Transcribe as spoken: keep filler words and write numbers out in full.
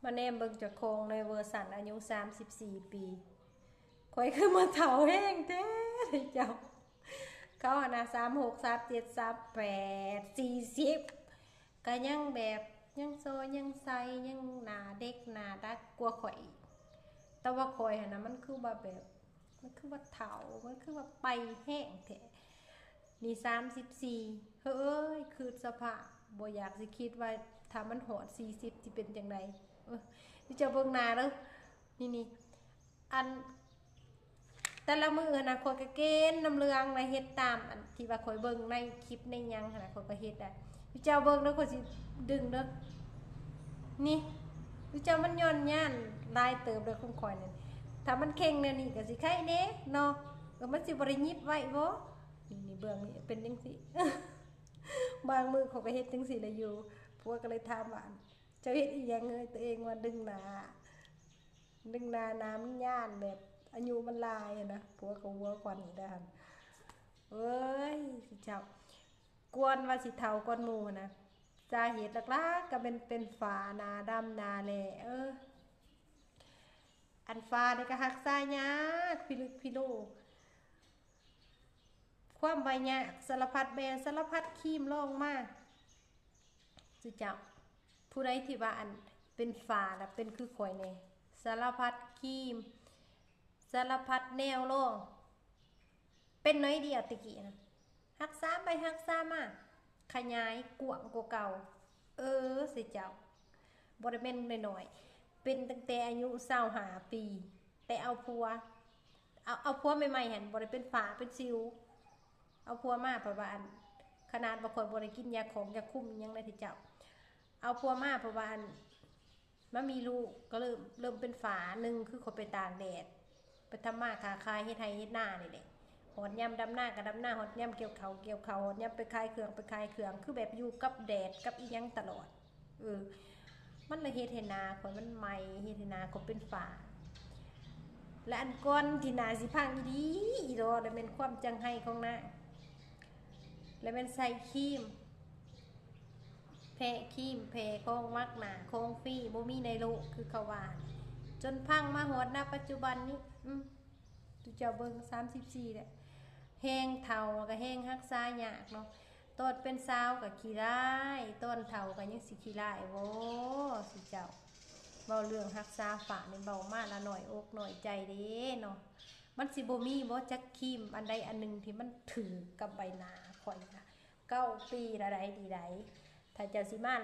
มาแนมเบิ่งเจ้าของในเวอร์ชันอายุสามสิบสี่ปี ข่อยคือมาเฒ่าแฮงแท้เจ้า เขาหั่นน่ะ สามหก สามเจ็ด สามแปด สี่สิบ ก็ยังแบบยังซอยยังใสยังหน้าเด็กหน้าดักกว่าข่อยอีก แต่ว่าข่อยหั่นน่ะมันคือว่าแบบ มันคือว่าเฒ่า มันคือว่าไปแฮงแท้ นี่สามสิบสี่ เฮ้ย คือสภาพ บ่อยากสิคิดว่าถ้ามันฮอดสี่สิบสิเป็นจั่งใด เออ นี่เจ้าเบิ่งหน้าเด้อ นี่นี่ อัน แต่ละมื้อหั่นน่ะ ข่อยก็เกณฑ์น้ำเหลืองนะ เฮ็ดตามอันที่ว่าข่อยเบิ่งในคลิปในหยังหั่นน่ะ ข่อยก็เฮ็ดได้ นี่เจ้าเบิ่งเด้อ ข่อยสิดึงเด้อ นี่ นี่เจ้ามันย่อนย่านหลายเติบเด้อของข่อยนั่น ถ้ามันเข่งแนวนี้ก็สิไคแน่เนาะ เออ มันสิบ่ได้หยิบไว้บ่ นี่ นี่เบื้องนี้เป็นจั่งซี้ บางมื้อข่อยก็เฮ็ดจั่งซี้แหละอยู่ ผัวก็เลยถามว่า เจ้าเฮ็ดอีหยังเอ้ย ตัวเองว่าดึงหน้า ดึงหน้า หน้ามันย่านแบบอายุมันหลายหั้นนะ ผัวก็หัวควันอีกแล้วหั่น เอ้ย เจ้า กวนว่าสิเฒ่าก่อนหมู่หั้นนะ สาเหตุหลักๆก็เป็น เป็นฝ้า หน้าดำ หน้าแหล่ เออ อันฝ้านี่ก็รักษายาก พิลึกพิโล ความว่ายาก สารพัดแบรนด์ สารพัดครีมลองมา สุเจ้า ผู้ใดที่ว่าอันเป็นฝ้าน่ะ เป็นคือข่อยแน่ สารพัดครีม สารพัดแนวลอง เป็นน้อยเดียวตะกี้นะ รักษาไปรักษามา ขยายกว้างกว่าเก่า เออ สิเจ้า บ่ได้แม่นน้อยๆ เป็นตั้งแต่อายุซาวห้าปี แต่เอาผัว เอา เอาผัวใหม่ๆ หั่นบ่ได้เป็นฝ้าเป็นสิว เอาผัวมาเพราะว่าอัน ขนาดว่าข่อยบ่ได้กินยาของยาคุมอิหยังเลยที่เจ้า เอาผัวมาเพราะว่าอัน มามีลูกก็เริ่ม เริ่มเป็นฝ้า หนึ่งคือข่อยไปตากแดด ไปทำมาค้าขายเฮ็ดไร่เฮ็ดนานี่แหละ ฮอดยามดำนาก็ดำนา ฮอดยามเกี่ยวข้าวเกี่ยวข้าว ฮอดยามไปขายเครื่องไปขายเครื่อง คือแบบอยู่กับแดดกับอีหยังตลอด เออ มันเลยเฮ็ดให้หน้าข่อยมันไหม้ เฮ็ดให้หน้าข่อยเป็นฝ้า และอันก่อนที่หน้าสิพังอีหลีอีหลอ แล้วแม่นความจังไรของนาง แล้วแม่นใส่ครีม แพ้ครีม แพ้ของมักหน้า ของฟรี บ่มีในโลก คือเขาว่า จนพังมาฮอด ณ ปัจจุบันนี้ อืม ตุเจ้าเบิ่ง สามสิบสี่ แหละ แฮงเฒ่าก็แฮงรักษายากเนาะ ตอนเป็นสาวก็ขี้ร้าย ตอนเฒ่าก็ยังสิขี้ร้ายบ่ สิเจ้า เว้าเรื่องรักษาฝ้านี่เว้ามาละน้อยอกน้อยใจเด้เนาะ มันสิบ่มีบ่จักครีมอันใดอันหนึ่งที่มันถืกกับใบหน้าข่อยนะ เก้าปีละใดดีใด ถ้าเจ้าสิมา